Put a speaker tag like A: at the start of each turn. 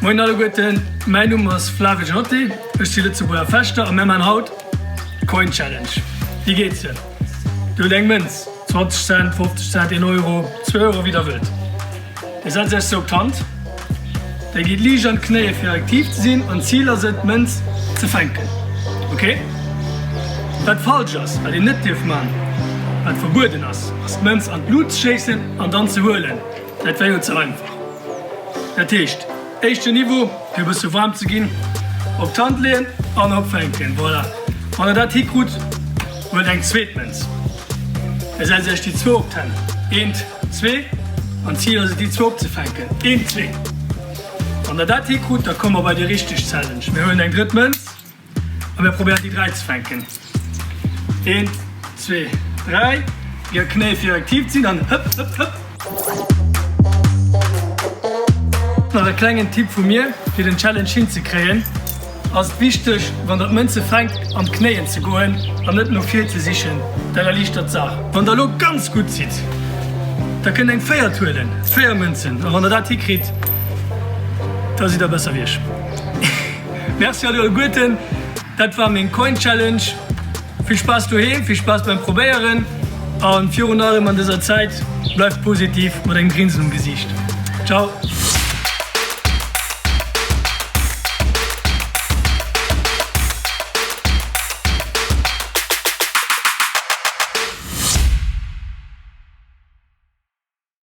A: Moien alleguerten, mäin Numm ass Flavio Gianotti, ech si Lëtzebuerger Fechter a mär man haut d'Coin Challenge. Wéi geet se? Dir hutt eng Mënz, 20 Cent, 50 Cent, 1 Euro, 2 Euro, wéi der wëllt. Dir setzt iech se op d'Hand, der gitt liicht an d'Knéie fir aktiv ze sinn an d'Zil ass et d'Mënz ze fänken. Ok? Wat falsch ass, wat een net dierf man, wat verbueden ass, ass d'Mënz an d'Lut ze schéissen an dann ze huelen. Dat wär jo ze einfach. Dat heescht, éischten Niveau, fir e bësse waarm ze ginn, op d'Hand leeën an opfänken. Voilà. Wann der dat hikrut, huelt eng zweet Mënz. Da setzt iech déi zwou op d'Hänn. Eent, zwee. An d'Zil ass et, déi zwou opzefänken. Eent, zwee. Wann der dat hikrut, da komme mer bei déi richteg Challenge. Mir huelen eng drëtt Mënz. A mir probéieren déi 3 ze fänken. Eent, zwee, 3. Ier Knéi fir aktiv ze sinn an hëpp, hëpp, hëpp. Nach e klengen Tipp vu mir, fir den Challenge hinzekréien ass et wichteg wann der d'Mënze fänkt an d'Knéien ze goen an net no vir ze sichen, dat erliichtert d'Saach. Wann der elo ganz gutt sidd, da kënnt eng véiert huelen, 4 Mënzen, a wann der dat hikritt, da sidd der besser wéi ech. Merci alleguerten, dat war meng Coin Challenge. Vill Spaass doheem, vill Spaass beim Probéieren an virun allem an dëser Zäit, bleift positiv mat engem Grinsen um Gesiicht. Ciao!